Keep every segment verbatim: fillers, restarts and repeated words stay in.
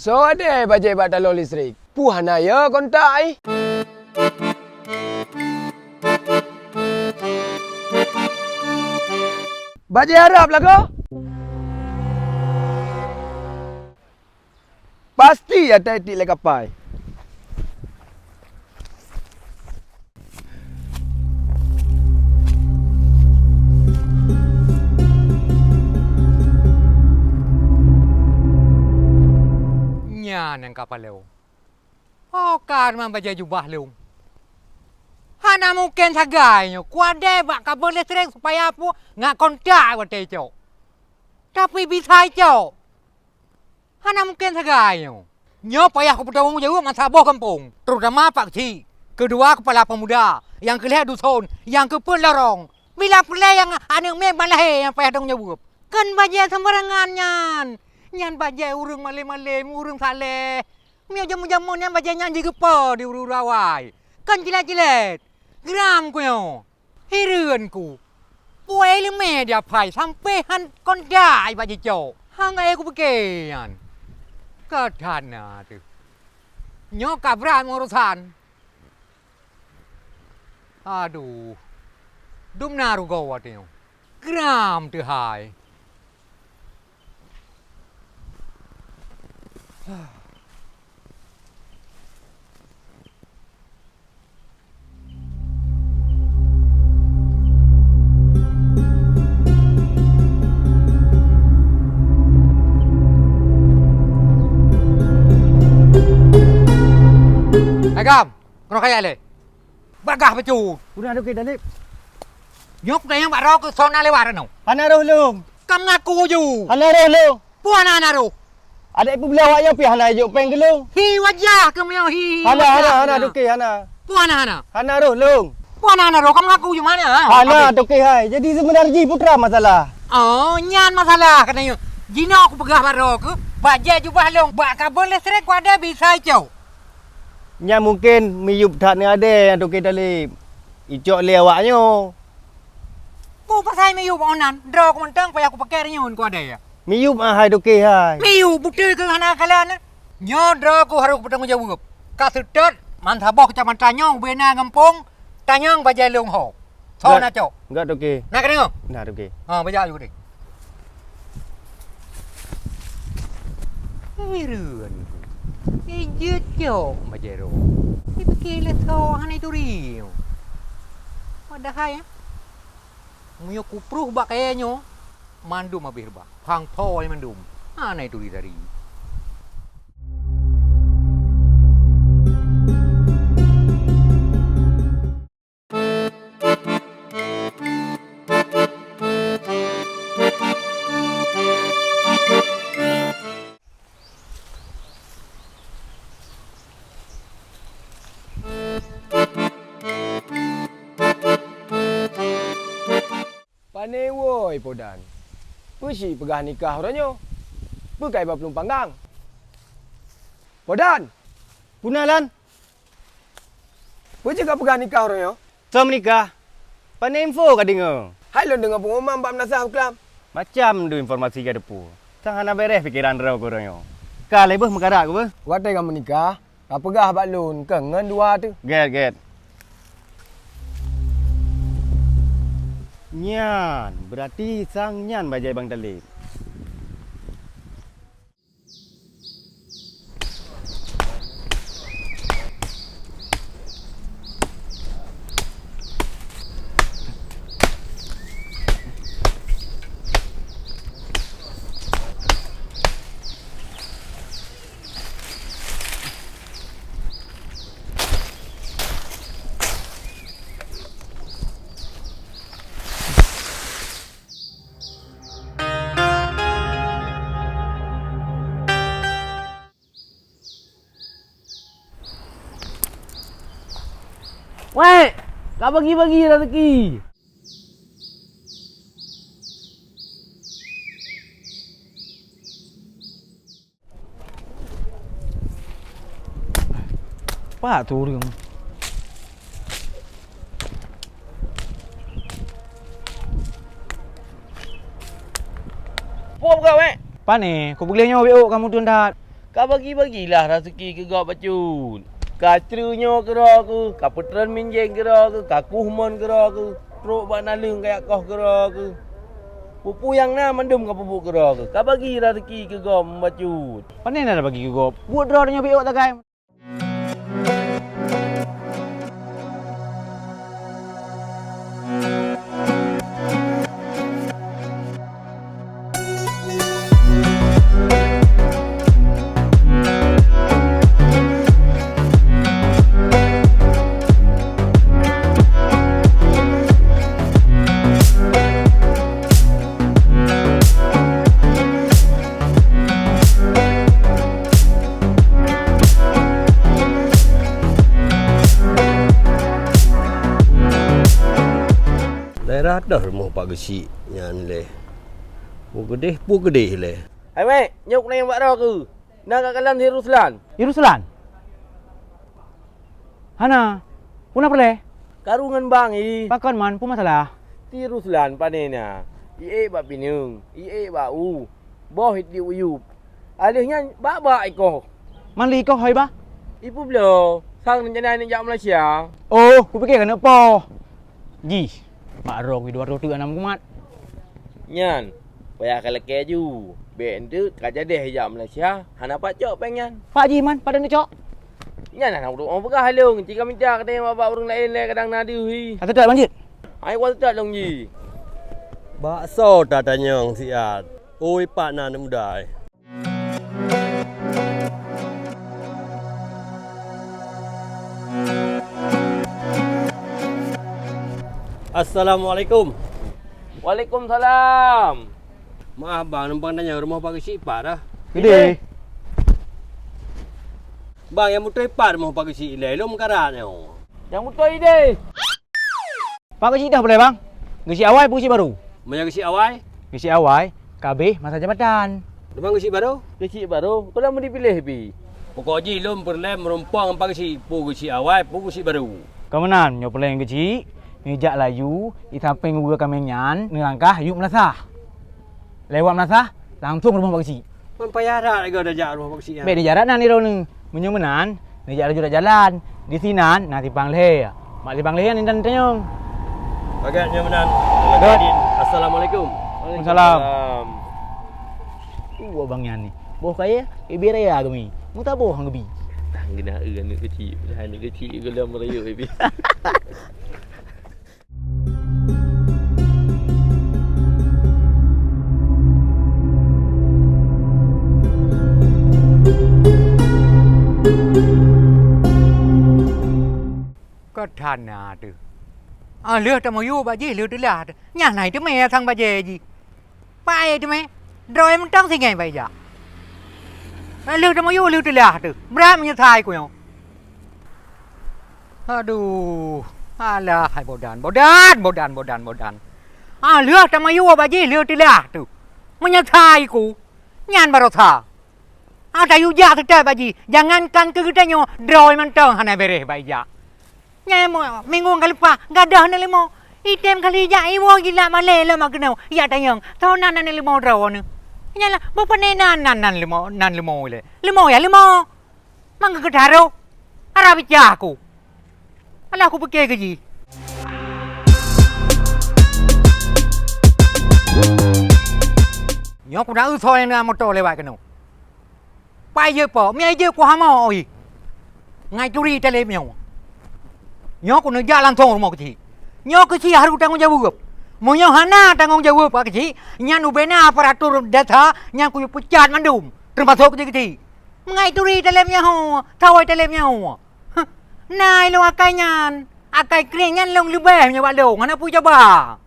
Soe deh bajée bak taloe listrik? Peue hana yo kontak ih? Bajée harab lagoe? Pasti atai tiek lé kapai. Nyan nyang ka palong. Ho ka rumoh bajée jubah lôn. Hana mungken sagai nyoe. Kuadée bak kabel listrik supaya peue ngat kontak watée icok. Tapi bisa icok. Hana mungken sagai nyoe. Nyoe payah kupeutanggung jaweueb masa boh gampông, terutama Pak Keuchik. Keudua keupala peumuda, nyang keulhée duson, nyang keupeuet lorong. Bila peureulée nyang aneuk miet ban lahé nyang payah tanggung jaweueb. Kon bajée seumbarangan nyan. Nyan bajée ureuëng malém-malém, ureuëng saleh. Meunyoe jameun-jameun nyan bajée nyan jigeupo di ureuëng-ureuëng awai. Kon cilet-cilet. Geram ku nyoe. Hireuen ku. Puai leumé dia pai sampoe han kondak bak jicok. Hang ai kupike nyan. Ka that na teuh. Nyoe ka brat urosan. Aduh. Dum na rugoe watée nyoe. Geram teuh hai. Hai gam, keunoe kajak lé. Bagah bacut. Udah dukée Dalib. Nyoe kutanyong bak droe keuh soe na lewat anoe. Hana roh lôn. Kam ngaku ju. Hana roh lôn. Peue hana, hana roh? Adak ipeubeulah awak nyoe pih hana ijok péng keu lôn. Hi wajah keuh meunyoe hi, hi Hana, wajah hana, hana keuh. Dukée, hana. Peue hana, hana? Hana roh lôn. Peue hana, hana roh? Kam ngaku ju mana? Hana, Dukée hai. Jadi seubeuna jih peue teuma masalah? Oh, nyan masalah katanya. Jinoe kupeugah bak droe keuh, bajée jubah lôn bak kabel listrik kuadée bisa icok. Nyan mungken miyueb that neuadée Dukée Dalib. Icok lé awak nyoe. Peue pasai miyueb 'oh nan? Droe ku mantong payah kupakée reunyeun kuadée. Miyueb ah hai Dukée hai. Miyueb beutôi keuh hana kalon. Nyoe droe ku harôh beutanggung jaweueb. Ka seutôt ban saboh keucamatan nyoe ubena gampông tanyong bajée lôn ho. Soe na cok? Enggak Dukée. Na keudeueng? Na Dukée. Ha, bajak ju deh. Hireuen. Ijeuet cok bajée lôn. Ipike lé soe hana ituri. Padahai, eh, meunyoe kupruh bak kayée nyoe, mandum habéh reubah. Phang pho mandum. Hana ituri tadi. Pane woe, Podan? Peue si peugah nikah uroe nyoe? Peue kai ba plueng panggang? Podan! Peue na, Lan? Peue jeuet ka peugah nikah uroe nyoe? Soe meunikah? Pane info ka deungoe? Hai lôn deungoe pengumuman bak meunasah u klam. Macam dum informasi ka teupeue. Sang hana béreh pikeran droe keuh uroe nyoe. Ka lé beuh meukarat keuh beuh? Watée ka meunikah, ka peugah bak lôn keu ngon dua teuh. Gét, gét. Nyan, beurati sang nyan bajée Bang Talib. Wék, ka bagi-bagi raseuki. Pat tu ureueng. Peue buka, Wék? Pane, kupeugléh nyoe, Wék, kamoe teun that. Ka bagi-bagilah raseuki keu gob bacut. Ka creueh nyoe keudroe keuh, ka peutreun minjeng keudroe keuh, ka kuh mon keudroe keuh, trok bak naleueng ka jak koh keudroe keuh. Peue-peue nyang na mandum ka peubuet keudroe keuh. Ka bagi raseuki keu gob bacut. Pane na bagi keu gob? Buet droe nyoe beu tagai. Daerah toh rumoh Pak Geuchik nyan lé. Peue keudeh, peue keudeh lé. Hai Mek, nyoe keuneuk bak droe keuh. Na ka kalon si Ruslan. Si Ruslan? Hana. Peue na peureulée? Karu ngon bang i. Pakon man, peue masalah? Si Ruslan pane na. I ék bak pineung, i ék bak u. Boh i tiep u yup. Alheuh nyan bak-bak i koh. Man lé i koh hôi bah? I peubloe, sang rencana neuk jak Malaysia. Oh, kupike keuneuk poh. Jih, mak rong i dua ratus anam kumat. Nyan, payah ka lakée ju. Bék enteuk ka jadeh jak Malaysia, hana pat cok péng nyan. Pak jih man, pat neuk cok? Nyan hana udok peugah lôn, ci ka mita keuneuk bak ureuëng laén lé kadang na deuh hi. Ka teutot ban jeuet? Hai, wa teutot lôn ji. Bak soe tatanyong siat? Oi, pat na aneuk muda, eh. Assalamualaikum. Waalaikumsalam. Maaf bang, numpang tanyong rumoh Pak Geuchik pat dah? Ideh. Bang, nyang beutôi pat rumoh Pak Geuchik ilée lom karat nyoe. Nyang beutôi ideh. Pak Geuchik dah boleh bang? Geuchik awai peue Geuchik barô? Meunyoe Geuchik awai? Geuchik awai, ka abéh masa jabatan. Teuma Geuchik barô? Geuchik barô, ka lom dipiléh pih. Pokok jih lôn peureulée meurumpok ngon Pak Geuchik, peue Geuchik awai, peue Geuchik barô. Ka meunan, nyoe peureulée Geuchik, neujak laju, di sampéng uroe kaméng nyan, neulangkah yup meulasah. Lewat meulasah, langsong rumoh Pak Geuchik. Man payah that lagée tajak rumoh Pak Geuchik nyan. Bék di jarak nan di droeneuh. Meunyoe meunan, neujak laju rot jalan. Di sinan na simpang lhée. Bak simpang lhée nyan indang tanyong. Pagat nyoe meunan. Pagat. Assalamualaikum. Waalaikumsalam. Waalaikumsalam. Tuwoe bang nyan ni. Boh kayée, ibi raya geubi. Meutabôh han geubi. Tang geunaeu aneuk keuchik, padahai aneuk keuchik gohlom rayeuk ibi. Ka that na teuh. Ah, lheueh tamuyue bak jih lheueh teulah teuh. Nyan hai teumé asang bajée jih. Paé teumé, droe mantong singai bak ija. Lheueh tamuyue lheueh teulah teuh, brat meunyeusai ku nyoe. Aduh, alah hai bodan, bodan, bodan, bodan, bodan. Ah, lheueh tamuyue bak jih lheueh teulah teuh. Meunyeusai ku, nyan baroesa. Ah, tayue jak seutôt bak jih, jangankan keu geutanyoe, droe mantong hana béréh bak ija. Nyan mo-, minggu ka leupah, gadôh na leumo. Item kali jak iwoe gila malée lom keunoe, yak tanyong, soe nan na leumo droeneuh. Nyan lah, bukon nan, nan, nan leumo, nan leumo ilée. Leumo ya leumo. Mang geutaro. Ara bicah aku. Alah kupike keu jih. Nyoe ku na eu soe nyang na moto lewat keunoe. Pai jeuet po, miai jeuet ku hamo oi. Ngai turi taleb nyoe. Nyoe ku neujak langsong rumoh keuchik. Nyoe keuchik harôh tanggong jaweueb. Meunyoe hana tanggong jaweueb bak keuchik, nyan ubena aparatur desa nyan kuyue peucat mandum, teumasok keuchik-keuchik. Meungai turi taleb nyoe, sawai taleb nyoe. Huh, na ilong akai nyan. Akai krieng nyan long leubeh meunyoe bak long, hana peue cuba.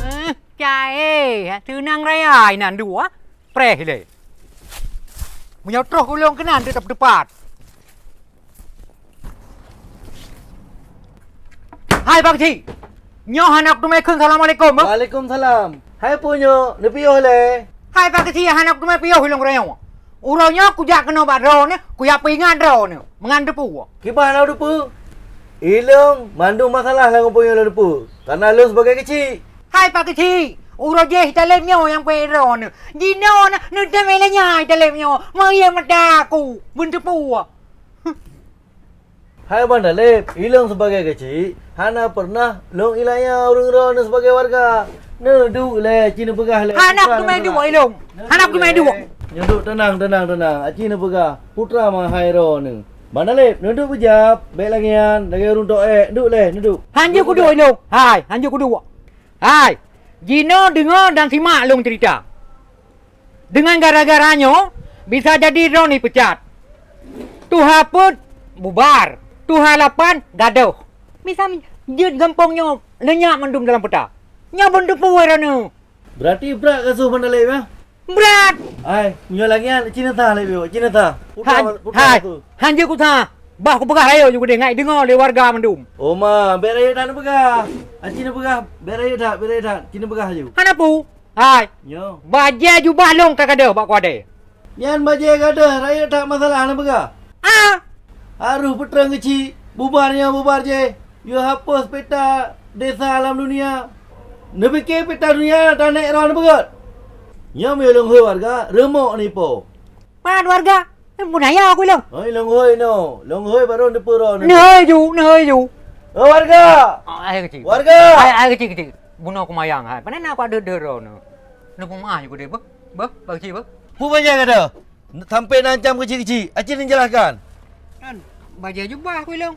Eh, caé, seunang raya inan dua, preh ilée. Meunyoe troh ulôn keunan teutap teupat. Hai Pak Keuchik, nyoe hana kuteumé kheun assalamualaikum, bah. Waalaikumsalam. Hai peue nyoe, neupiôh lé? Hai Pak Keuchik, hana kuteumé piôh ilôn uroe nyoe. Uroe nyoe kujak keunoe bak droeneuh, kujak peuingat droeneuh, meungan teupeue. Kiban hana teupeue? Ilôn mandum masalah lam gampông nyoe lôn teupeue, kareuna lôn sibagai keuchik. Hai Pak Keuchik, uroe jéh taleb nyoe nyang peuet droeneuh. Jinoe na neutem ilée nyan taleb nyoe, meuieng mata aku, beuteupeue. Hai Bang Daleb, ilôn sibagai keuchik, hana peureunah lôn ilaya ureuëng droeneuh sibagai warga. Neuduek lé, ci neupeugah lé. Hana kuteumé duek ilôn. Hana kuteumé duek. Neuduek, teunang, teunang, teunang. Aci neupeugah, putra ma hai droeneuh. Bang Daleb, neuduek beujab, bék lagée nyan, lagée ureuëng toék, duek lé, neuduek. Hanjeuet kuduek ilôn. Hai, hanjeuet kuduek. Hai, jinoe deungoe dan simak lôn ceurita. Deungon gara-gara nyoe, bisa jadi droeneuh peucat. Tuha peuet bubar, tuha lapan gadôh. Bisa jeuet gampông nyoe leunyak mandum dalam peuta. Nyoe beuteupeue droeneuh. Berarti brat kasoh Bang Daleb, ya? Brat! Hai, meunyoe lagée nyan, ci neusa lé, ci neusa. Putra, hai, putra hai, kasoh. Hanjeuet kusa. Bah kupeugah rayeuk ju keudeh ngai deungoe lé warga mandum. Oh ma, bék rayeuk that neupeugah. Aci neupeugah, bék rayeuk that, bék rayeuk that. Ci neupeugah ju. Hana peue. Hai. Nyoe. Bajée jubah lôn ka gadôh bak kuadée. Nyan bajée gadôh, rayeuk that masalah neupeugah. Ah! Harôh peutrang keuchik, bubar nyoe bubar jéh, yue hapus peta desa lam dunia. Neupike peta dunia tanék roh neubeugét. Nyoe meulôn hôi warga, reumok nipo. Pat warga? Pun ayah aku ilong. Oi, lôn hôi no. Lôn hôi baru neupeu roh neu. Neuhôi ju, neuhôi ju. Oh, warga. Ah, ai keuchik. Warga. Ai, ai keuchik, keuchik. Bunoe kumayang hai. Pane na aku ada dero neu. Neupeu maah ju deh, beuh. Beuh, beuh keuchik, beuh. Pu bajée gata? Sampai na ancam keuchik-keuchik. Aci neujelaskan. Kan bajée jubah aku ilong.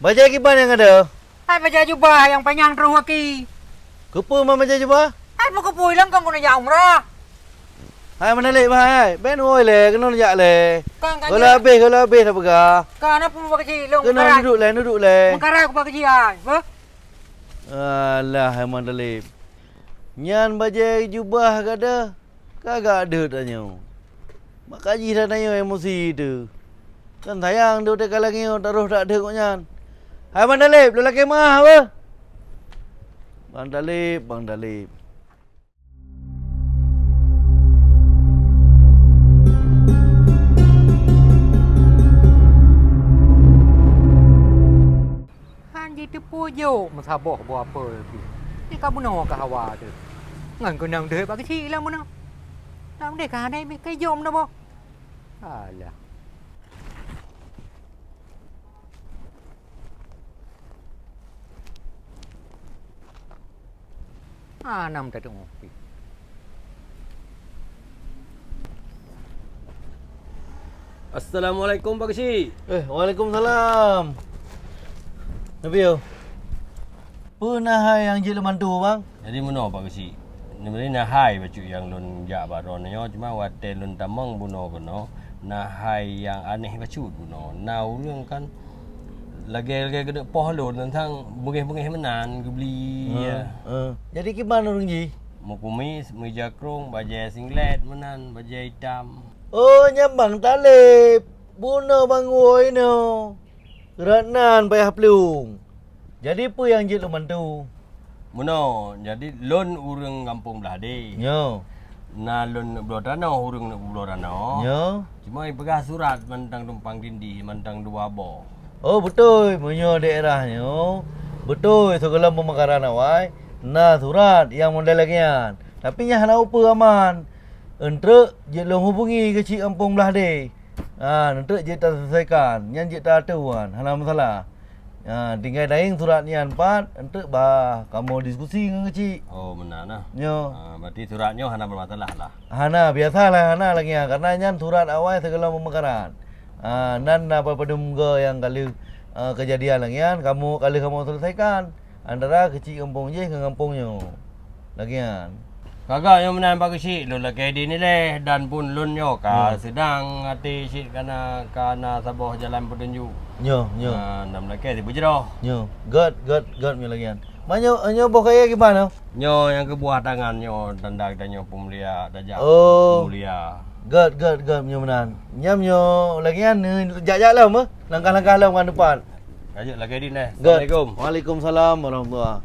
Bajée kiban nyang ada? Hai bajée jubah nyang panyang troh waki. Keupeue ma bajée jubah? Hai peukeupeue ilong kong keuneuk jak umrah. Hai meunalék bah hai. Ben woi lé keunoe jak lé. Kong ka Gola jeuet. Habéh, gola habéh dah peugah. Ka na peue bak keuchik ilong. Keunoe meukarai. Nuduek lé, nuduek lé. Meukarai aku bak keuchik hai. Beuh. Alah hai meunalék. Nyan bajée jubah gata. Ka gak deuet tanyoe. Maka jih tanyoe emosi teuh. Kan sayang deuh teuka lagée nyoe taroh dak deuet gobnyan. Hai Bang Daleb, lôn lakée meuah beuh. Bang Daleb, Bang Daleb. Han jiteupeue jok meusaboh boh apeue pih. Ni ka bunoe ka hawa teuh. Ngon keunong deuek bak keuchik lam bunoe. Lam deh ka hana mih keu jok meunoe boh. Alah. Hana meutateueng pih. Assalamualaikum Pak Keuchik. Eh, waalaikumsalam. Nabi yo. Peue na hai nyang jeuet lôn bantu, Bang? Jadi meunoe Pak Keuchik. Nibak na hai bacut nyang lôn jak bak droeneuh nyoe, cuma watée lôn tamong bunoe keunoe, na hai nyang aneh bacut bunoe. Na ureuëng kan lagée-lagée keuneuk poh lôn teuntang beungéh-beungéh meunan geubli. Heeh, ya. Heeh. Jadi kiban ureuëng jih? Meukumis, meuija krong, bajée singlet meunan, bajée itam. Oh, nyan Bang Taleb. Bunoe Bang woe inoe. Rot nan payah plueng. Jadi peue nyang jeuet lôn bantu? Meunoe, jadi lôn ureuëng gampông Blahdé. Nyo. Na lôn neuk bloe tanoh, ureuëng neuk peubloe tanoh. Nyo. Cuma ipeugah surat mantong tumpang tindih, mantong dua boh. Oh, beutôi. Meunyoe daerah nyoe, beutôi sigohlom peumekaran awai, na surat nyang model lagée nyan. Tapi nyan hana upeue aman. Eunteuk jeuet lôn hubungi keuchik gampông Blahdé. Ha, eunteuk jeuet taseuleusekan, nyan jeuet taateuan, hana masalah. Ha, tinggai dayeng surat nyan pat, eunteuk bah kamoe diskusi ngon keuchik. Oh, meunan nah. Nyo. Ha, berarti surat nyoe hana bermasalah lah. Hana, biasalah hana lagée nyan, karena nyan surat awai sigohlom peumekaran. Ha, nan na padum-padum go nyang ka lheueh, eh, keujadian lagée nyan, kamoe ka lheueh kamoe seuleusekan. Antara keuchik gampông jéh ngon gampông nyoe. Lagée nyan. Ka gak nyoe meunan Pak Keuchik, lôn lakée dinilée dan pun lôn nyoe ka seudang até cit kana, kana saboh jalan peutunjuk. Nyoe, nyoe. Ah, nam lakée sibeujroh. Nyoe, gét, gét, gét nyoe lagée nyan. Ma nyoe, nyoe boh kayée kiban nyoe? Nyoe nyang keubuah tangan nyoe tanda geutanyoe peumulia tajak. Oh. Peumulia. Gét, gét, gét nyoe meunan. Nyam nyoe lagée nyan, jak-jak lom, eh. Langkah-langkah lom ka depan. Lanjut lagèe di neh. Gèt. Assalamualaikum. Waalaikumsalam warahmatullah.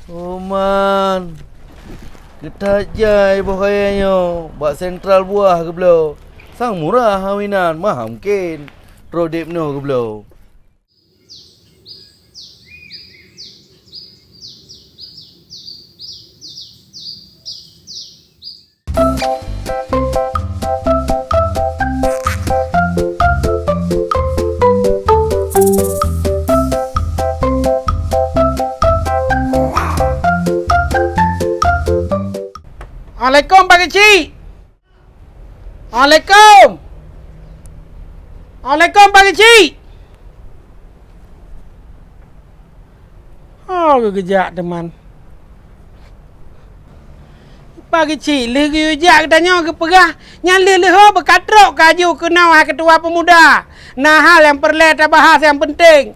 Oh man. Keutat jai boh kayèe nyoe bak sentral buah geubloe. Sang murah awinan, maham ken. Troh deb noh geubloe. Assalamualaikum, Pak Keuchik. Assalamualaikum. Assalamualaikum, Pak Keuchik. Oh, geujak teuma. Pak Keuchik, lheueh geujak geutanyoe geupeugah, nyan lheueh-lheueh ho beukatrok ka aju keunoe hai Ketua Pemuda. Na hal nyang peureulèe tabahas nyang peunteng.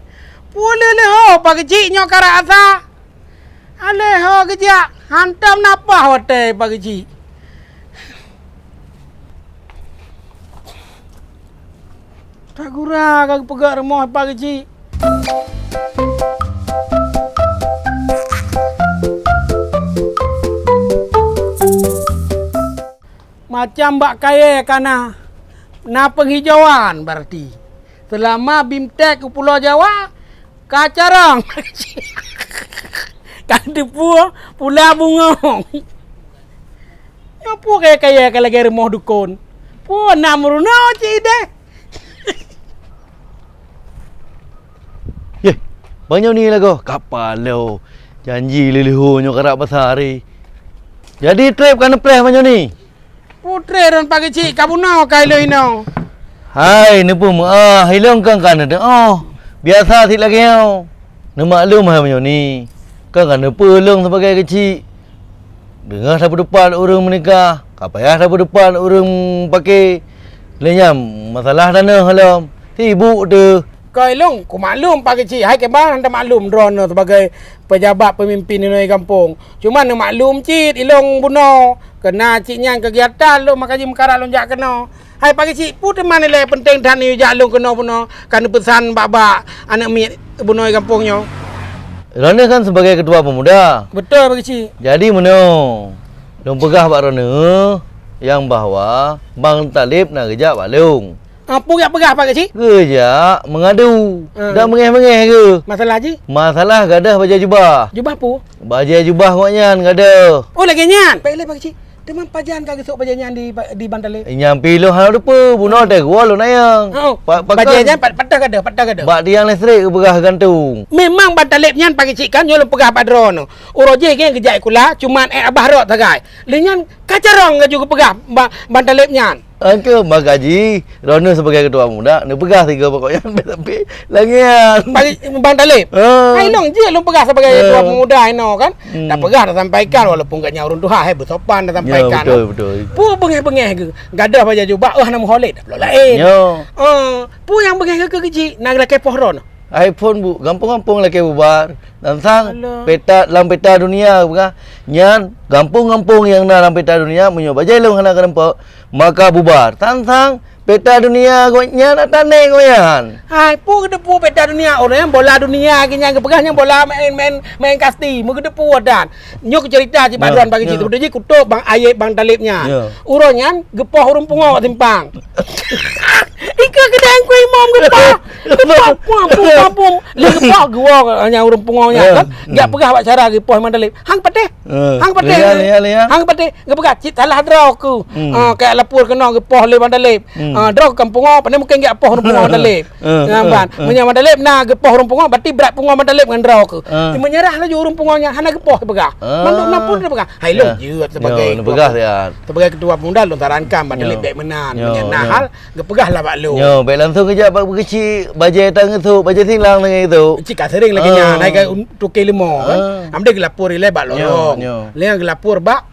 Peue lheueh-lheueh ho Pak Keuchik nyoe karap asa? Aléh ho geujak, hantom na paih watèe Pak Keuchik. Ka gura ka geupeugah rumoh Pak Keuchik. Macam bak kayèe ka na, na penghijauan berarti. Seulama BIMTEK u Pulo Jawa, ka carông. Ka teupeu pula bungong. Nyoe peue kayèe-kayèe ka lagèe rumoh dukon. Peue na meurunoe cit idéh. Yeh, bang nyoe ni lagoe, ka paloe. Janji lheueh-lheueh ho nyoe karap basa hari. Jadi trép ka neupreh bang nyoe ni? Putré lôn Pak Keuchik ka bunoe ka ilôn inoe. Hai, neupeumeu'ah, ilôn kan ka neuteu'oh. Biasa cit lagèe nyoe. Neumaklum hai meunyoe ni, kan ka neupeu lôn sibagai keuchik. Deungoe tapeuteupat ureueng meunikah, ka payah tapeuteupat ureueng paké. Lé nyan masalah tanoh lom, sibuk teuh. Keu ilôn, kumaklum Pak Keuchik, hai keuban hana maklum droeneuh sibagai peujabat peumimpin inoe gampông. Cuma neumaklum cit ilôn bunoe, keu na cit nyan keugiatan lôn maka jimeukarat lôn jak keunoe. Hai Pak Keuchik, peue teuma nilai peunteng that neujak lôn keunoe bunoe ka neupeusan bak-bak aneuk miet bunoe gampông nyoe? Droeneuh kan sibagai keutua peumuda. Beutôi Pak Keuchik. Jadi meunoe, lôn peugah bak droeneuh nyang bahwa Bang Taleb na geujak bak lôn. Ah, peue geujak peugah Pak Keuchik? Geujak meungadu dan beungèh-beungèh geuh. Masalah jih? Masalah gadôh bajèe jubah. Jubah peue? Bajèe jubah gobnyan gadôh. Oh, lagèe nyan. Baik lé Pak Keuchik. Teuma pajan ka geusok bajèe nyan di, di Bang Taleb? Nyan pih lôn hana teupeu, bunoe teuh gua lôn nayang. Oh, bajèe nyan pat-, pat-, pat-, pat-, pat-, pat-, pat-, bajèe nyan lé srek geupeugah gantung. Memang Bang Taleb nyan Pak Keuchik kan nyoe lôn peugah bak droeneuh. Uroe jih gèt geujak sikula, cuma èk abah rot sagai. Lé nyan ka carông laju geupeugah Bang, Bang Taleb nyan. Angke maka jih, droeneuh sibagai keutua peumuda, neupeugah sigoe pokok nyan sampai lagèe nyan. Bang, Bang Taleb. Ha. Hai lôn jeuet lôn peugah sibagai keutua peumuda inoe kan. Hmm. Tapeugah tasampaikan walaupun gobnyan ureueng tuha hai beusopan tasampaikan. Ya, betul, betul. Peue beungèh-beungèh geuh. Gadôh bajèe jubah, oh, hana meuho lé, dah bloe laén. Ya. Ah, peue nyang beungèh geuh keu Keuchik, na geulakèe poh droeneuh. iPhone bu, gampông-gampông lakèe bubar. Tantang peta, lam peta dunia peugah, nyan gampông-gampông nyang na lam peta dunia, meunyoe bajèe lôn hana keureumpok, maka bubar. Tantang peta dunia gobnyan ata nèk gobnyan. Hai, peue geuteupeue peta dunia? Ureueng nyan bola dunia geuh nyan geupeugah nyan bola main, main, main kasti. Meugeuteupeue dan Nyoe keuceurita cit bak droen Pak Keuchik, teupeue jih kutôp Bang Ayeb Bang Taleb nyan. Ya. Uroe nyan geupoh ureueng pungo bak simpang. Ika keudang ku imum geupoh. Geupoh, pum, pum, pum, pum. Lé geupoh geuwoe nyan ureueng pungo nyan kan. Jak peugah bak syara geupoh Bang Taleb. Hang patéh. Hang patéh. Hang patéh. Geupeugah cit salah droe ku. Ah, ka lapor keunoe geupoh lé Bang Taleb. Ah, droe ka pungo, pane mungken jak poh ureueng pungo Bang Taleb. Nyan ban. Meunyoe Bang Taleb na geupoh ureueng pungo, berarti brat pungo Bang Taleb ngon droe keuh. Meunyoe nyerah laju ureueng pungo nyan hana geupoh peugah. Mandum na pun peugah. Hai lôn jeuet sebagai keutua peumuda, lôn sarankan Bang Taleb bèk meunan. Meunyoe na hal geupeugah lah bak lôn. Nyoe, bèk langsung geujak bak Keuchik, bajèe tangeusok, bajèe silang tangeusok. Cit ka sering lagèe nyan, hai ka tukeng leumo kan. Am deh geulapor ilèe bak lorong. Lé geulapor bak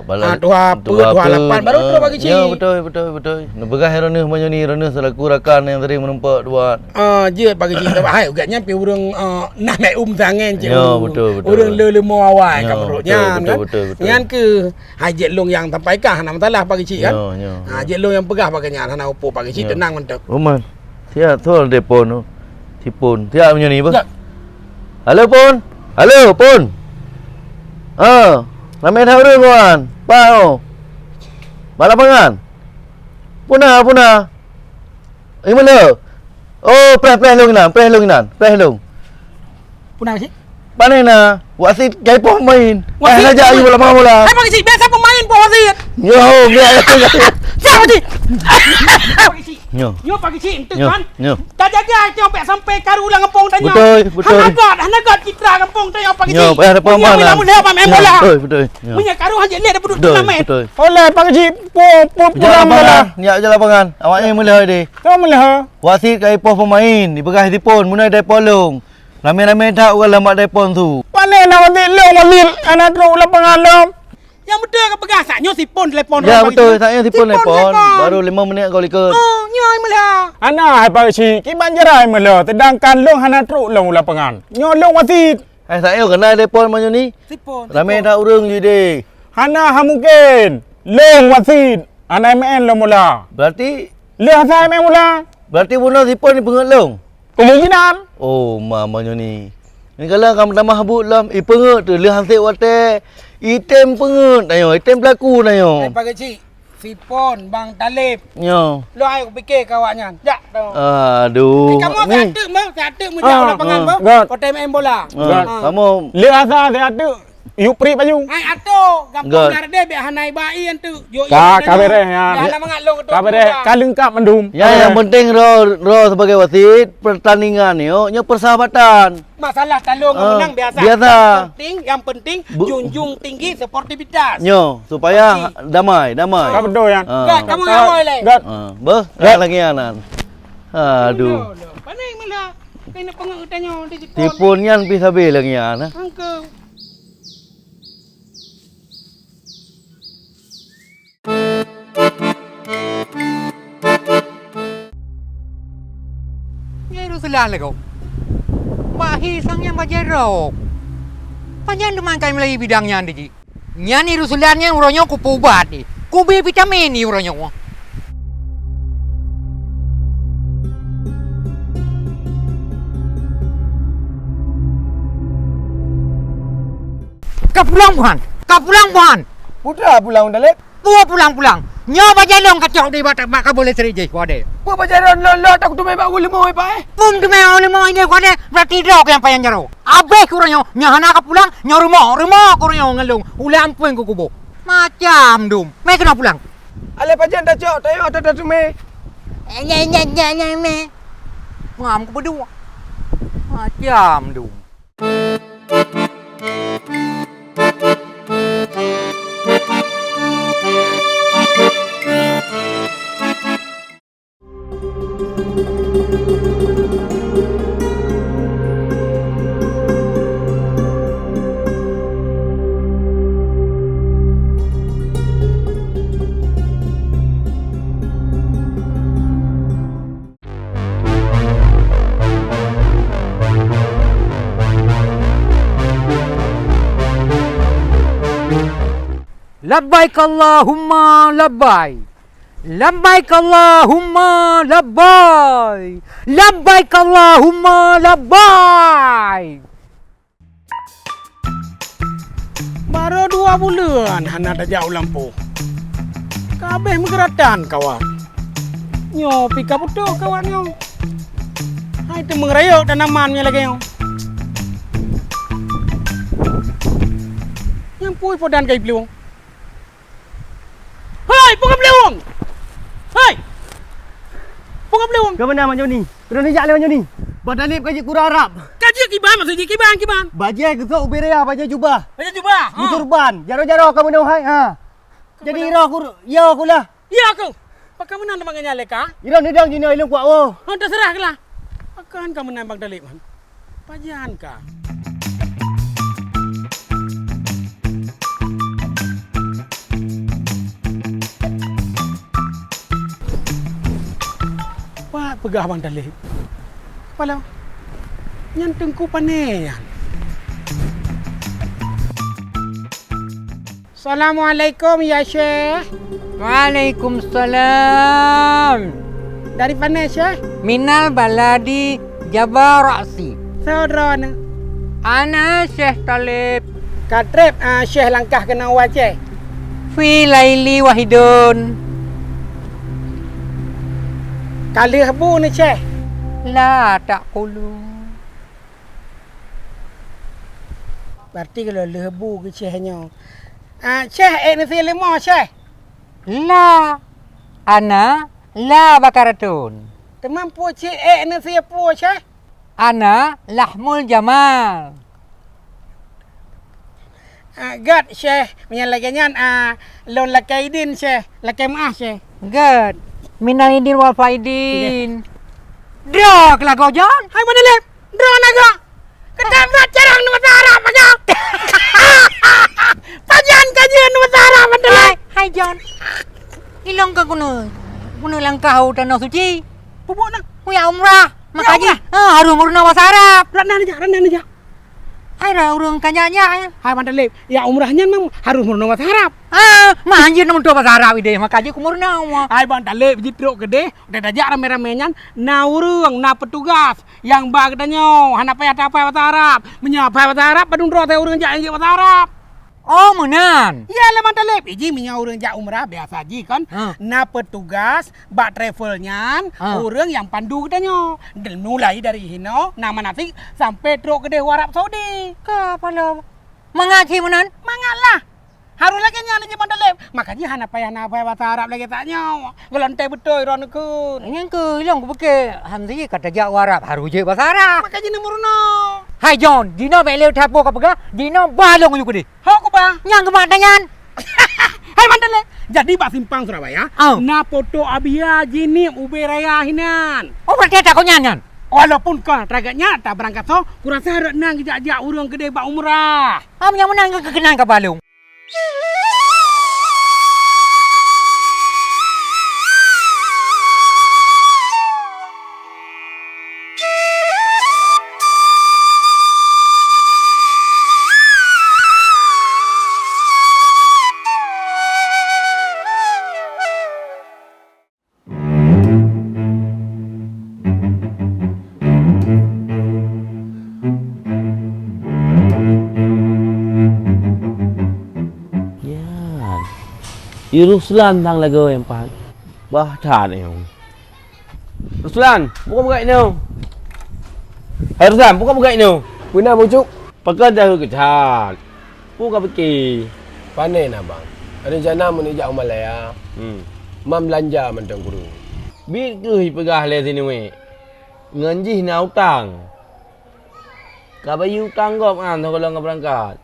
Ah, tuha peuet, tuha lapan, baru trok bak Keuchik. Ya, beutôi, beutôi, beutôi. Neupeugah droeneuh meunyoe ni, droeneuh selaku rakan nyang sering meurumpok dua. Ah, jeuet bak Keuchik. Hai, gobnyan pih ureueng, ah, na meu'um sangen cit. Ya, beutôi, beutôi. Ureueng le leumo awai ka meunurot nyan kan. Beutôi, beutôi. Nyan keuh hai jeuet lôn nyang sampaikan hana masalah bak Keuchik kan. Ya, ya. Ha, jeuet lôn nyang peugah bak nyan hana upo bak Keuchik, teunang mantap. Uman, siat thon depo nyoe. Sipon. Siap meunyoe ni, beuh. Siap. Halo, Pon. Halo, Pon. Ha, ramé that ureueng, kawan. Pat, oh. Bak lapangan. Puna, puna. Eh, mana? Oh, preh, preh lôn inan, preh lôn inan, preh lôn. Puna cit? Pane na? Wasit ka ipoh pemain. Wasit? Payah na jak, ayo bola, bola. Hai, Pak Keuchik, biasa pemain poh wasit. Yo, biar. Siapa cit? Pak Keuchik. Nyo. Nyo, Pak Keuchik, enteuk kan? Nyo. Tajaga até sampai karu lam gampông tanyoe. Beutôi, beutôi. Hana gat, hana gat citra gampông tanyoe, Pak Keuchik. Nyo, payah dapat mana? Mula-mula main bola. Beutôi, beutôi. Nyo. Meunyo karu hana jeuet dah peuduek turnamen. Beutôi, beutôi. Oleh Pak Keuchik, pu-, pu-, pulang bola. Nyak je lapangan. Awak nyan meuleuhoi deh. Kau meuleuhoi. Wasit ka ipoh pemain, dipeugah sipon, meunai dai polong. Ramé-ramé that ureueng lam bak dai pon su. Pane na wasit, lôn wasit, hana trok lapangan lom. Nyang beutôi ka peugah, saat nyoe sipon telepon. Ya, beutôi, saat nyoe sipon telepon. Baru lima menit goal ikot. Oh, nyoe meuleuhoi. Hana, hai Pak Keuchik, kiban jarai meuleuhoi, sedangkan lôn hana trok lom lapangan. Nyoe lôn wasit. Hai, saat nyoe keunan telepon meunyoe ni. Sipon. Ramé that ureueng jih deh. Hana, ha mungken. Lôn wasit. Hana main lom bola. Berarti lheuh asai main bola. Berarti bunoe sipon ipeungeut lôn? Kemungkinan. Oh, ma, meunyoe ni. Ni kalau kamoe tamah buet lom, ipeungeut tu lheuh hansék watèe. Item peungeut tanyoe, item peulaku tanyoe. Eh, Pak Keuchik, sipon, Bang Taleb. Nyo. Lôn ayo kupike keu awak nyan. Jak, tanyoe. Aduh. Eh, kamoe ni. Siateuk meuh, siateuk meuh jak lapangan meuh. Watèe main bola. Ah, kamoe. Lheuh asai siateuk. Yuk prik baju. Hai, ato, gampông dah deh, biar hana iba i antu. Yo, ka, ka bereh, ya. Biar hana mangat long ketua. Ka bereh, ka leungkap mandum. Ya, yang penting roh, roh sebagai wasit pertandingan nyoe, nyoe persahabatan. Masalah talong menang biasa. Biasa. Penting, yang penting junjung tinggi sportivitas. Nyo, supaya damai, damai. Ka beutôi, ya. Gat, kamu awai leh. Gat. Beuh, gat lagi anan. Aduh. Paning malah. Kena pengeutanyoe di sipon. Sipon nyan pih sabe lagi anan. Angkeu. Nyan Ruslan lé kok. Bak hi sang nyang bajèe rok. Pajan teuma kai meulayeue bidang nyan di jih. Nyan Ruslan nyan uroe nyoe kupeuubat jih. Kubi vitamin jih uroe nyoe. Ka pulang, Buhan! Ka pulang, Buhan! Peue pulang, Dalek? Peue pulang-pulang? Nyoe bajèe lôn kacok di bak, bak kabô listrik jih, Kuade. Peue bajèe lôn, lôn, lôn, takeuteumé bak uleumo, Pak, eh? Peue teumé uleumo ini, Kuade? Berarti droe nyang payah jaroe. Abéh keu uroe nyoe, nyoe hana ka pulang, nyoe rumoh, rumoh keu uroe nyoe ngon lôn, ulam pun keu kubu. Macam dum. Mé keunoe pulang. Alah pajan tacok, tayok ata teumé. Nyang, nyang, nyang, nyang, mé. Ngam kupeudua. Macam dum. Labbaik Allahumma labbaik. Labbaik Allahumma labbaik. Labbaik Allahumma labbaik. Barô dua buleuen hana tajak u lampôh. Ka abéh meugeuratan kawan. Nyoe pih ka putôh kawan nyoe. Hai teumeung rayeuk tanaman nyoe lagèe nyoe. Nyang pui podan kai plueng. Hai, peue ka meuleueng? Hai! Peue ka meuleueng? Keumeunang Mak Joni? Keuneuk jak lé Mak Joni. Bah Dalib ka jeuet kura Arab. Ka jeuet kiban, maksud jih kiban, kiban? Bajèe geusok ubé raya, bajèe jubah. Bajèe jubah, ha. Geusurban, jaroe-jaroe ka meunoe hai, ha. Jadi roh kur-, yo kulah. Ya aku. Pakon meunan teuma nyan lé ka? Iroh neudong jinoe ilong kuak woe. Oh, terserah keulah. Pakon ka meunan Bang Talib, man? Pajan ka? Pat peugah Bang Talib. Pala, nyan teungku pané nyan. Assalamualaikum, ya Syekh. Waalaikumsalam. Dari pane, Syekh? Minal baladi Jaba Raksi. Soe droeneuh? Ana Syekh Talib. Ka treb, ah, Syekh langkah keunoe u Aceh? Fi laili wahidun. Ka lheueh bu neuh, Syekh? La taqulu. Berarti ka lheueh bu keu Syekh nyoe. Ah, Syekh, ék neusie leumô, Syekh? La. Ana la bakaratun. Teuma peue cit ék neusie peue, Syekh? Ana lahmul jamal. Ah, gét, Syekh. Meunyo lagée nyan, ah, lôn lakée idin, Syekh. Lakée meuáh, Syekh. Gét. Minal idin wal faidin. Nggih. Droe keu lagoe, Jon. Hai, Bang Dalib. Droe na gét. Keutai brat carông neuh basa Arab, Bang Jon. Pajan ka jeuet neuh basa Arab, Bang Dalib. Hai, hai, Jon. Ilong ka keuneuk, keuneuk langkah u Tanoh Suci. Peue buet na? Kuyak umrah. Maka jih, ha, harôh meurunoe basa Arab. Rat na neujak, rat na neujak. Hai, rat ureueng ka nyak-nyak, ya. Hai, Bang Dalib, ya umrah nyan memang harôh meurunoe basa Arab. Ah, mah anjeut na meutuah basa Arab ideh, maka jih kumeurunoe. Hai, Bang Dalib, jitrok keudeh, udah tajak ramé-ramé nyan, na ureueng, na peutugas nyang ba geutanyoe, hana payah taphai basa Arab. Meunyo hafai basa Arab, padum droe teuh ureueng jak nyang jeuet basa Arab. Oh, meunan. Ya, lé Bang Taleb. Iji meunyoe ureueng jak umrah, biasa jih kon. Ha. Na peutugas bak travel nyan, ha, ureueng nyang pandu geutanyoe. Dan mulai dari hinoe, na manasik, sampai trok keudeh u Arab Saudi. Ka pala. Mangat cit meunan? Mangat lah. Harus lagée nyan jih Bang Taleb. Maka jih hana payah na hafai basa Arab lagée tanyoe. Geulantée beutôi droeneuh kheun. Nyan keuh ilong kupiké, Hamzah ka tajak u Arab, harôh jeuet basa Arab. Maka jih neumeurunoe. Hai John, jinoe bék lé that po ka peugah, jinoe ba lôn yue keudeh. Ho kuba? Nyang geumat tanyan. Hai Bang Taleb. Jadi bak simpang Surabaya, oh, na poto Abia jiniep ubé raya hinan. Oh, berarti takot nyan, nyan? Walaupun kon teuka nyan, tabeurangkat soe, kurasa rot nan geujak-jak ureueng keudeh bak umrah. Ah, nyang meunan keu keunan ka ba lôn. Nyan. I Ruslan sang lagoe nyan pat. Bah that nyoe. Ruslan, buka buka inoe. Hai Ruslan, buka buka inoe. Peue na, Bang Cuk? Pakon daheu keu that? Peue ka pike? Pane na, Bang. Rencana meunijak u Malaya. Hmm. Man beulanja mantong kureueng. Bit keuh ipeugah lé si Nuwek. Ngon jih na utang. Ka bayeue utang gob nyan, teuh gohlom ka beurangkat.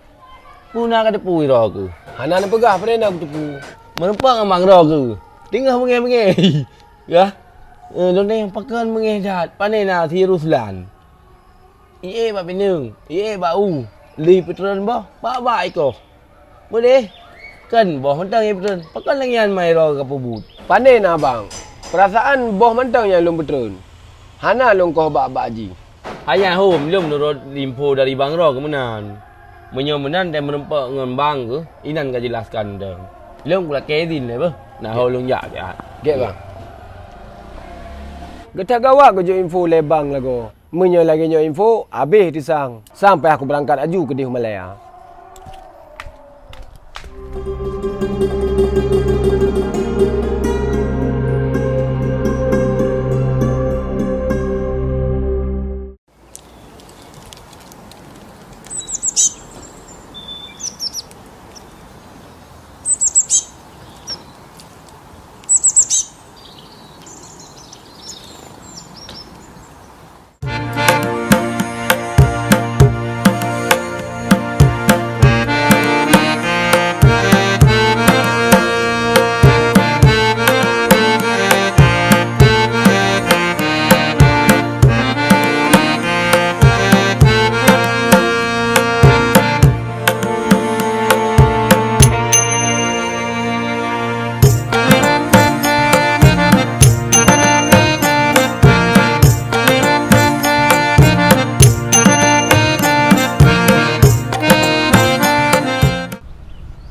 Peue na ka teupeue droe keuh? Hana neupeugah, pane na kuteupeue. Meureumpok ngon bang droe keuh. Teungoh beungéh-beungéh. Yah. Eh, lôn tanyong pakon beungéh that. Pane na si Ruslan. Ié bak pineung, ié bak u, lheuh peutreun boh, bak-bak ikoh. Meudeh, kon boh mantong nyang peutreun, pakon lagée nyan ma droe ka peubuet. Pane na, Bang, peurasaan boh mantong nyang lôn peutreun. Hana lôn koh bak-bak jih. Hai nyan ho, lôn meunurot info dari bang droe keuh meunan. Meunyoe meunan dan meureumpok ngon bang keuh, inan ka jelaskan dong. Lôn kulakée idin lé beuh, na ho lôn jak siat. Gét, Bang. Geutak gawat geujok info lé bang lagoe. Meunyoe lagée nyoe info, habéh teusang. Sampai aku beurangkat aju keudeh u Malaya.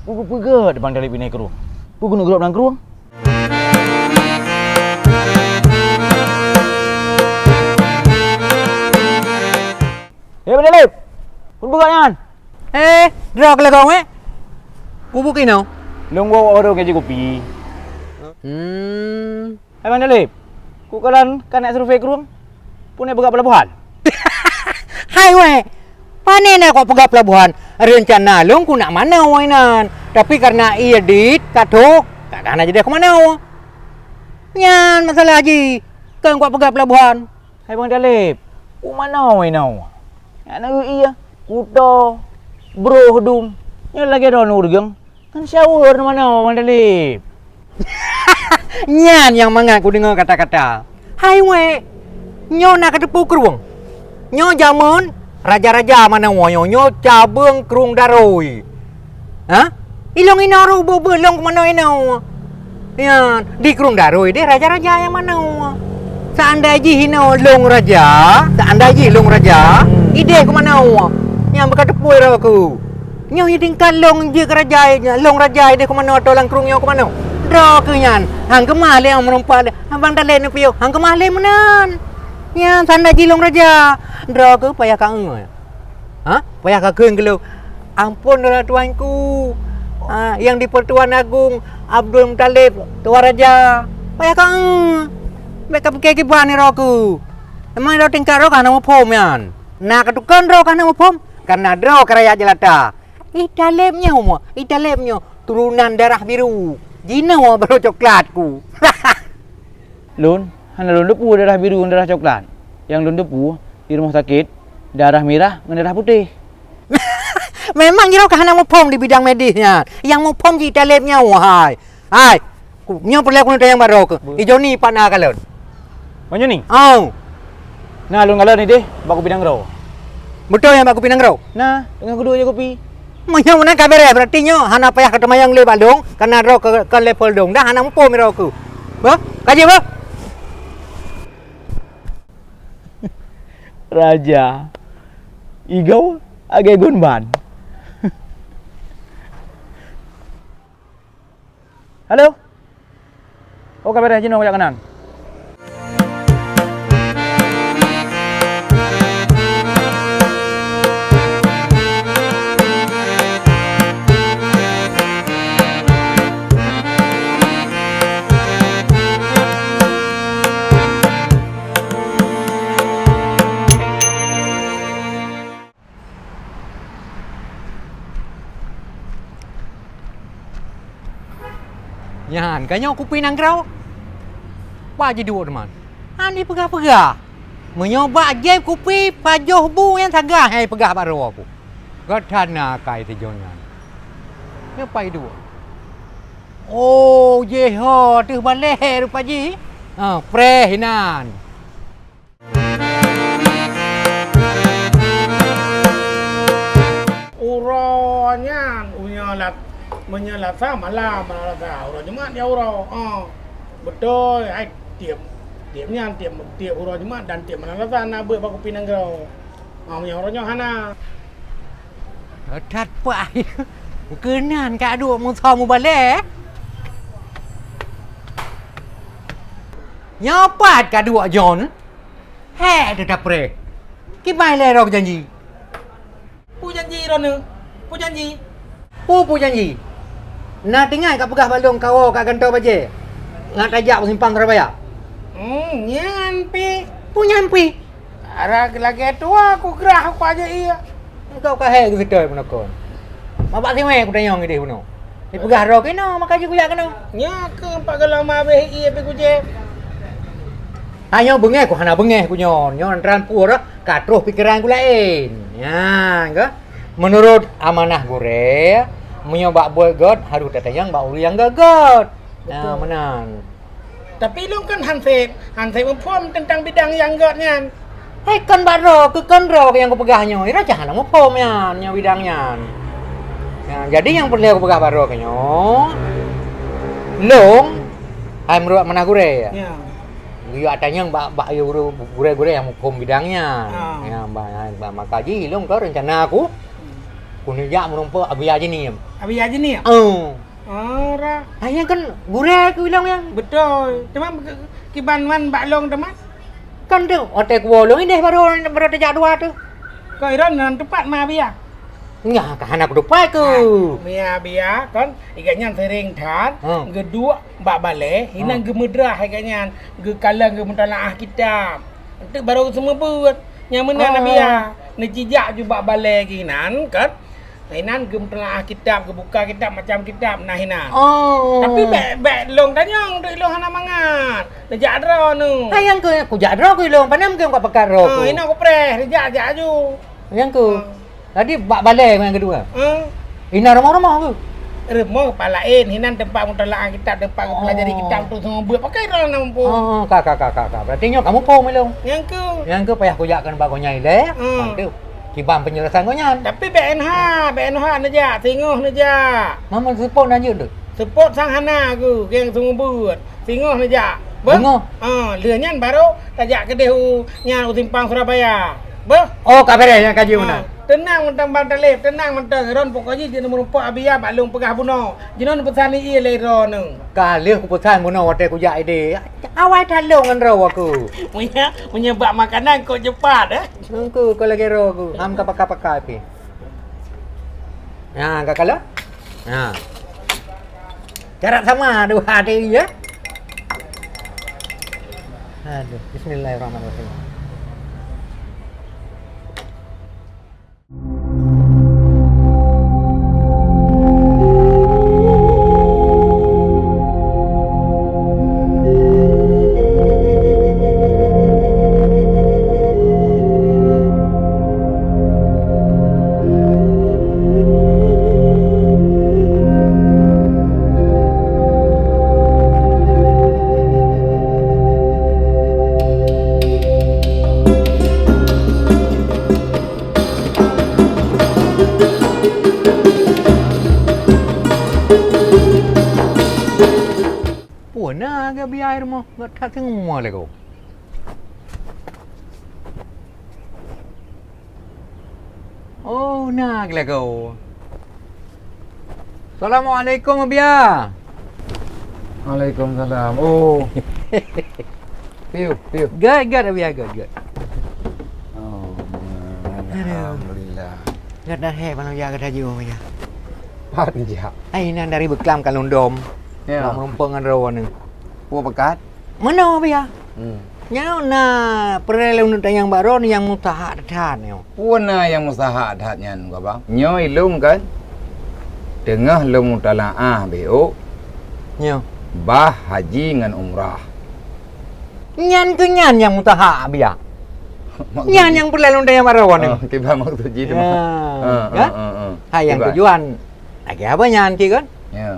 Peue geupeugah bang Dalib inan krueng? Peue geuneuk gob lam krueng? Peue Awak nyan. Eh, droe keu lagong, eh? Kubu kinoe. Lôn woe ureueng keu kupi. Hmm. Hai Bang Dalib, ku kalon ka neuk survei krueng, pu neuk peugah pelabuhan. Hai weh, pane na kok peugah pelabuhan? Reuncana lôn ku nak manoe inan, tapi kareuna ie dit ka trok, ka hana jadi ku manoe. Nyan masalah jih, kon kok peugah pelabuhan. Hai Bang Dalib, u manoe inoe? Hana eu ie, kuto, broh dum, nyoe lagèe droeneuh ureueng. Kan syawör na manoe Bang Dalib. Nyan nyang mangat kudeungoe kata-kata. Hai weh, nyoe na kateupeue krueng. Nyoe jameun raja-raja manoe nyoe, nyoe cabeueng krueng Daroi. Ha? Ilong inoe rôh beu-beu lôn keu manoe inoe. Nyan, di krueng Daroi deh raja-raja nyang manoe. Seandai jih inoe lôn raja, seandai jih lôn raja, ideh keu manoe. Nyang beuka teupeu droe keu. Nyoe tingkat lôn jeuet keu raja, lôn raja ideh keu manoe atau lam krueng nyoe keu manoe. Droe keu nyan, hang keumah lé nyang meureumpok lé. Abang Dalib neupiôh, hang keumah lé meunan. Nyan seandai jih lôn raja, droe keu payah ka ngeue. Ha? Payah kakheun keu lôn. Ampôn dah tuanku. Ha, yang di-Pertuan Agong Abdul Muthalib, Tuan Raja. Payah ka, eh. Bèk kapike kiban nibak droe keu. Memang droe tingkat droe ka hana muphom nyan. Na keutukan droe ka hana muphom. Kareuna droe ka rakyat jelata. Ih, Taleb nyoe, ih, Taleb nyoe. Turunan darah biru. Jinoe baru coklat ku. Lôn hana lôn teupeue darah biru ngon darah coklat. Nyang lôn teupeue di rumoh sakét, darah mirah ngon darah putéh. Memang jinoe ka hana muphom di bidang medis nyan. Nyang muphom cit Taleb nyan, wahai. Hai, ku-, nyoe peureulèe keuneuk tanyong bak droe keuh. Ijo ni pat na kalon? Meunyoe ni? Oh. Na lôn kalon ideh bak kupi nanggroe. Beutôi nyan bak kupi nanggroe? Na, teungoh geuduek ijak kupi. Meunyoe meunan ka beres, berarti nyoe hana payah kateumayang lé bak lôn, kareuna droe keu, kon level lôn. Dah hana muphom droe keuh. Bah, ka jeuet bah. Raja. Igoe agèe gon ban. Halo? Oh, ka beres, jinoe kujak keunan. Nyan, ka nyoe kupi nanggroe. Bak jiduek teuma. Hana jipeugah-peugah. Meunyoe bak jieb kupi pajoh bu nyang sagai hai peugah bak droe ku. Gata na akai sijoe nyan. Nyoe pai duek. Oh, jeh ho teuh balek rupa jih. Ha, preh inan. Uroe nyan, uroe lat-, meunyoe lasa malam, malam lasa, uroe Jumat ya uroe. Oh, beutôi, hai, tiep, tiep nyan, tiep, tiep uroe Jumat dan tiep malam lasa na beuet bak kupi nanggroe. Oh, meunyoe uroe nyoe hana. That paih. Keunan ka duek meusa mubalek. Nyoe pat ka duek John. Hék teuh tapreh. Kiban lé droe janji. Peue janji droeneuh? Peue janji? Peue, peue janji? Na teuingat ka peugah bak lôn kawoe ka gantoe bajèe. Ngat tajak u simpang Surabaya. Hmm, nyan pih. Peue nyan pih? Ara lagèe tuha kugrah ku aja iya. Engkau ka hék geuseutôi peunoh kon. Mabak siwèe kutanyong ideh bunoe. Dipeugah droe keunoe, maka jih kujak keunoe. Nyoe keuh pat gohlom abéh ie pih kujép. Tanyoe beungèh ku hana beungèh ku nyoe. Nyoe teurimong ka troh pikeran ku laén. Nyan keuh. Meunurot amanah gurèe, meunyoe bak buet gèt harôh tatanyong bak ureueng nyang gèt-gèt. Nah, beutôi. Meunan. Tapi lôn kan han sép, han sép muphom teuntang bidang nyang gèt nyan. Hai, kon bak droe, keu kon droe nyang kupeugah nyoe, droe cah hana muphom nyan, nyoe bidang nyan. Nah, jadi nyang peureulèe kupeugah bak droe keu nyoe, lôn, hai meunurot amanah gurèe. Ya. Geuyue atanyong bak, bak gurèe-gurèe nyang muphom bidang nyan. Ah. Nyan, ba, ba, maka jih lôn ka reuncana ku, hmm, keuneuk jak meurumpok Abi Haji Nim. Abi Haji Nim? Oh. Oh, ra. Ah, nyan kan gurèe ku ilong nyan. Beutôi. Teuma ke-, kiban man bak lôn teuma? Kan tu, watèe kuwoe lôn ideh baru, baru tajak dua tu. Kok iron nan teumpat ma Abi ya? Nyan ka hana kutupai ku. Mia Bia kon, i gobnyan seuring that, hmm, geuduek bak balée, hinan, hmm, geumeudrah i gobnyan, geukalon geumeutalaah kitab. Teuk barô geuseumeubeuet. Nyang meunan, oh, Bia. Neucijak ju bak balée geuh inan, kan? Inan geumeutalaah kitab, geubuka kitab, macam kitab na inan. Oh. Tapi bèk, bèk lôn tanyong, teuk lôn hana mangat. Neujak droeneuh. Hai, nyang keuh, kujak droe keuh lôn, pane mungken ka pakat droe keuh. Ha, inan kupreh, neujak, jak aju. Nyang keuh. Ha. Jadi bak balée nyang keudua. Ha. Inan rumoh-rumoh keuh. Rumoh pat laén, inan teumpat mutalaah kitab, teumpat, oh, geupelajari kitab untuk seumeubeuet. Pakai droe na muphom. Oh, ka, ka, ka, ka, ka. Berarti nyoe ka muphom ilôn. Nyang keuh. Nyang keuh payah kujak keu bak gobnyan ilée. Hmm. Nanti kiban penjelasan gobnyan. Tapi bèk N H, bèk N H neujak, singoh neujak. Mama seupôt na jeuet tu. Seupôt sang hana keuh, geng seumeubeuet. Singoh neujak. Beuh? Singoh? Ah, lheueh nyan barô tajak keudeh u nyan u simpang Surabaya. Beuh? Oh, ka beres nyang ka jeuet meunan. Teunang mantong Bang Taleb, teunang mantong. Ron pokok jih jeuet neumeurumpok Abia bak lôn peugah bunoe. Jinoe neupeusan ie lé droeneuh. Ka lheueh kupeusan bunoe watée kujak ideh. Awai that lôn ngon droe aku. Meunyoe, meunyoe bak makanan kok cepat, eh? Engku kau lagée droe aku. Ham ka pakai-pakai pih. Nah, ka kalon? Nah. Cara sama dua hati ya. Aduh, bismillahirrahmanirrahim. Peue na geubiaya rumoh, gata teungoh lé ko. Oh, na geuh lagoe. Assalamualaikum, Abia. Waalaikumsalam. Oh. Piu, piu. Gèt, gèt, Abia, gèt, gèt. Oh, aduh. Alhamdulillah. Gèt dah he, bang Abia, gèt aju, Abia. Pat jak. Ai, nan dari beuklam ka lôn dom. Ya. Lôn meurumpok ngon droeneuh. Peue pakat? Meunoe, Abia. Hmm. Nyoe na peureulèe lôn tanyong bak droeneuh nyang mustahak that nyoe. Peue na nyang mustahak that nyan, Abang? Nyoe ilôn kan teungoh lôn mutalaah beuh. Nyoe. Bah haji ngon umrah. Nyan keuh nyan nyang mustahak, Abia. Maksud nyan jih? Nyang peureulèe lôn tanyong bak droeneuh. Oh, kiban maksud jih tu. Ya. Ha, ha, kan? Ha, ha. Hai, nyang kiban tujuan lagèe apa nyan, Cik, kan? Ya.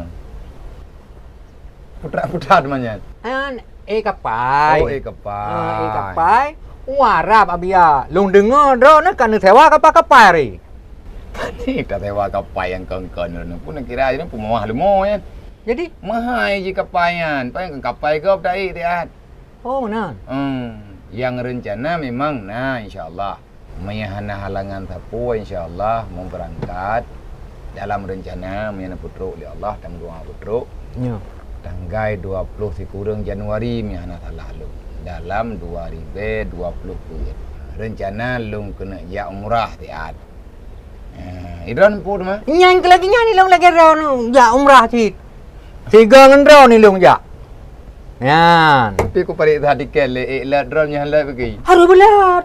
Putra-putra teuma nyan. An, eh, kapai. Oh, eh, kapai. Ah, eh, kapai. Warab, Abia. Lôn deungoe droeneuh ka neusewa kapai-kapai ri. Tadi ka sewa kapai nyang kon-kon nyoe. Pun kira aja pun meuwah leumo nyan. Jadi? Mahai jih kapai nyan. Pajan kapai gob taék tiat. Oh, meunan. Hmm, nyang reuncana memang na, insya Allah. Meunyo hana halangan sapeue, insya Allah, meubeurangkat dalam reuncana, meunyo neupeutrok lé Allah, tameudoa peutrok. Nyoe. Tanggai dua ploh sikureueng Januari, meunyo hana salah lôn, dalam dua ribèe dua ploh peuet. Reuncana lôn keuneuk jak umrah siat. Eh, idroen pun mah. Nyan keu lagèe nyan ilôn lagèe droeneuh jak umrah cit. Sigoe ngon droeneuh ilôn jak. Nyan. Tapi ku parit that tiket lé, ék lheueh droeneuh nyan lheueh peugi. Harôh beulheueh.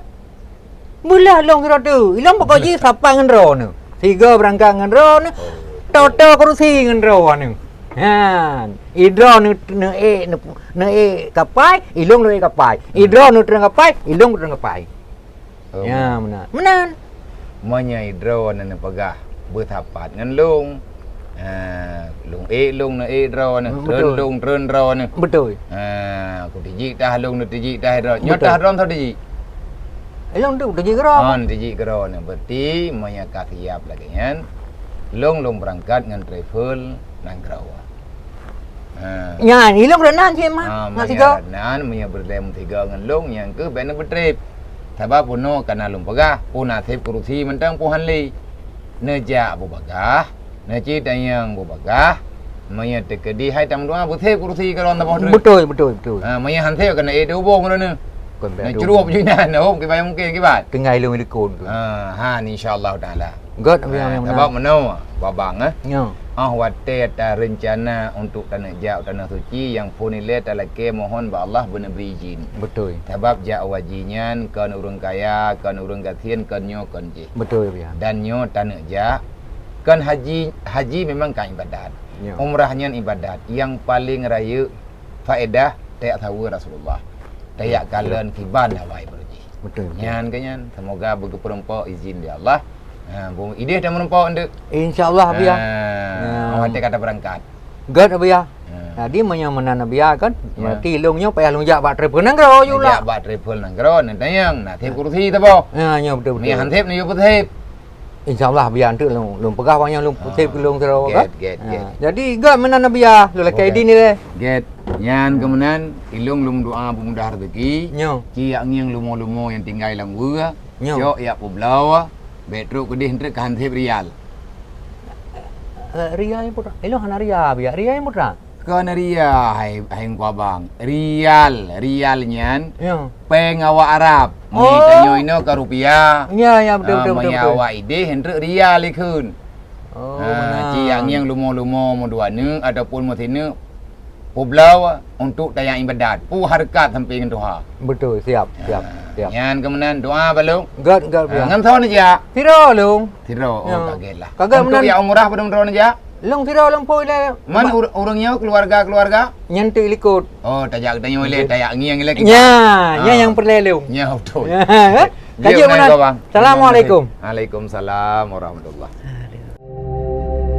Beulheueh lôn kira tu. Ilôn pokok jih sapat ngon droeneuh. Sigoe beurangkat ngon droeneuh. Oh. Toto keurusi ngon droeneuh. Nyan. Idroeneuh neuék, neuék kapai, ilôn neuék kapai. Idroeneuh treun kapai, ilôn treun kapai. Oh, ya, meunan. Meunan. Meunan. Meunyoe droeneuh neupeugah beusapat ngon lôn, ha, lôn ék lôn neuék droeneuh, hmm, treun, betul, lôn treun droeneuh. Betul. Ha, kutijik tah lôn, neutijik tah droeneuh. Nyoe, betul, tah droeneuh tijik. Eh, lôn tu tijik droeneuh. Ha, neutijik droeneuh. Berarti meunyoe ka siap lagèe nyan, lôn, lôn beurangkat ngon travel nanggroe. Ha. Nyan, ilôn rot nan cit mah. Ha, ngon sigoe. Meunyo rot nan, meunyo beureulee meusigoe ngon lôn, nyang keuh bèk neubeutrép. Sabab bunoe ka na lôn peugah, peue naseb keurusi mantong peue han lé. Neujak bubagaih, neuci tanyong bubagaih, meunyo teukeudi hai tameudoa, beuseb keurusi keudroe saboh treuk. Beutôi, beutôi, beutôi. Ha, meunyo han seb, ka na ék teuhubong droeneuh. Kon bèk Nak tu. Curup je nyan, oh, kiban mungkin kiban. Tinggai lôn likot tu. Ha, ha, insya Allah Taala. Göt, Abi, Ha, nyang sabab meunan. Meunoe, babang, eh. Nyo. Ah, watèe tareuncana untuk taneuk jak u Tanah Suci, nyang phôn ilèe talakèe mohon bak Allah beuneubri izin. Beutôi. Sabab jak u haji nyan kon ureueng kaya, kon ureueng gasien, kon nyoe, kon jih. Beutôi, Abi. Dan nyoe taneuk jak, kon haji, haji memang ka ibadat. Nyo. Umrah nyan ibadat. Nyang paleng rayeuk faedah tajak saweue Rasulullah. Tajak Ya, kalon kiban awai baroe jih. Beutôi, beutôi. Nyan keuh nyan, semoga beugeupeurumpok izin di Allah. Ha, bu-, idéh dah meurumpok eunteuk. Insya Allah, Abi, ya. Ha, Ya. awai watèe ka tabeurangkat. Göt, Abi, ya. Ha. Jadi, meunyoe meunan, Abi, ya, kan? Ya. Berarti lôn nyoe payah lôn jak bak travel nanggroe, yue Jak lah. bak travel nanggroe, neutanyong, na sép kursi saboh. Ya, ya, beutôi, beutôi. Meunyoe han sép, neuyue peusép. Insya Allah, Abi, ya, eunteuk lôn, lôn peugah awak nyan lôn Ah, peusép keu lôn sidroe, göt, kan? göt, Ha. göt. Jadi, göt meunan, Abi, ya, lôn lakèe Oke. idin ilèe. Göt. Nyan keuh meunan, ilôn lôn doa peumudah rezeki. Nyo. Ci jak ngieng leumo-leumo nyang tinggai lam weue. Nyo. Cok jak peubloe, bèk trok keudéh eunteuk ka han sép rial. Eh, rial nyang putra. Ilôn hana rial, Abi, ya. Rial nyang putra. Kon rial, hai, hai Teungku Abang. Rial, rial nyan Nyo. péng awak Arab. Meutanyoe Oh. inoe ka rupiah. Ya, ya, beutôi, Ah, beutôi, beutôi, meunyoe beutôi. awak idéh, eunteuk rial ikheun. Oh, Ha, meunan. ci jak ngieng leumo-leumo meudua neuk ataupun meusineuk peubloe untuk tajak ibadat. Peue hareukat sampoe ngon tuha. Beutôi, siap, siap, Ha, siap. nyan keuh meunan doa bak lôn. Göt, göt, Ha, Abi, ya. ngon soe neujak? Sidroe lôn. Sidroe, oh, Ya. ka göt lah. Ka göt Untuk meunan. jak umrah padum droe neujak? Lôn sidroe lôn phôn ilèe. Man Ma- ur-, ureueng nyoe keuluwarga-keuluwarga? Nyan teuk likot. Oh, tajak geutanyoe ilèe, Beutôi. tajak ngieng ilèe kita. Nya, nya Ah. nyang peureulèe lôn. Nya, beutôi. Ka Jeuet jeuet meunan, meunan. Abang. Assalamualaikum. Waalaikumsalam warahmatullah. Aduh.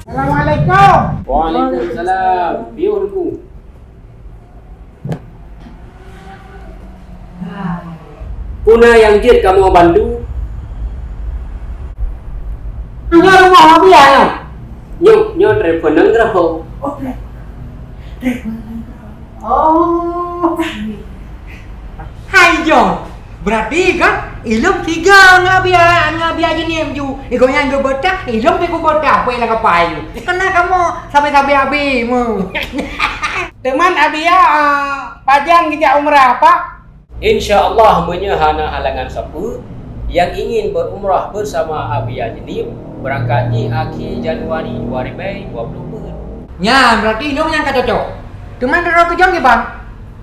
Assalamualaikum. Waalaikumsalam. Piôh Teungku. Peue na nyang jeuet kamoe bantu? Nyoe rumoh Abi nyoe? Nyoe, nyoe travel nanggroe. Oh, travel nanggroe. Oh. Hai jong. Berarti kan ilôn tiga ngon Abi, ngon Abi Haji Nim ju. Igo nyan geubeutah, ilôn pi geubeutah, peue lam kapai ju. Keunan kamoe sabe-sabe Abi mu. Teuma Abi ya, ah, pajan geujak umrah, Pak? Insya Allah, meunyoe hana halangan sapeue, yang ingin berumrah bersama Abi Haji Nim, berangkat jih akhé Januari dua ribu dua puluh empat. Nyan, berarti ilôn nyang ka cocok. Teuma droe keujong nyoe, Bang?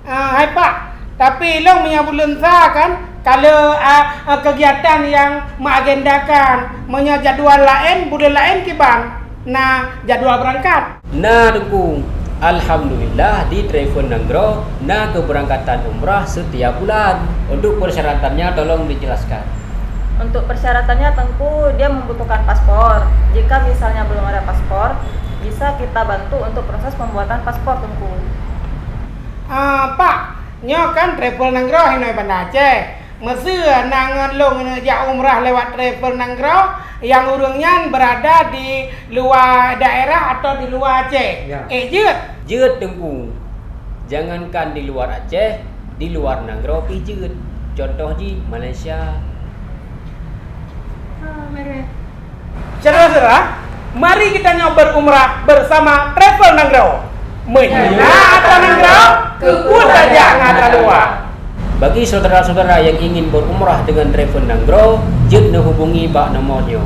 Ah, hai Pak, tapi ilôn meunyoe buleuen sa kan, ka le, ah, ah, kegiatan nyang meuagendakan. Meunyoe jadwal laén, buleuen laén kiban na jadwal beurangkat? Na, Teungku. Alhamdulillah, di travel nanggroe na keberangkatan umrah setiap bulan. Untuk persyaratannya tolong dijelaskan. Untuk persyaratannya, Teungku, dia membutuhkan paspor. Jika misalnya belum ada paspor, bisa kita bantu untuk proses pembuatan paspor, Teungku. Ah, Pak, nyoe kan travel nanggroe inoe Banda Aceh. Meuseu na ngon lôn neujak umrah lewat travel nanggroe, nyang ureuëng nyan berada di luwa daerah atau di luwa Aceh. Ya. Eh, jeuet? Jeuet, Teungku. Jangankan di luar Aceh, di luar nanggroe pih jeuet. Contoh jih, Malaysia. Ah, beres. Syedara-syedara, mari geutanyoe berumrah bersama Travel Nanggroe. Meunyoe na atra nanggroe, keupeue tajak ngon atra luwa? Bagi syedara-syedara nyang ingin berumrah dengan Travel Nanggroe, jeuet neuhubungi bak nomor nyoe.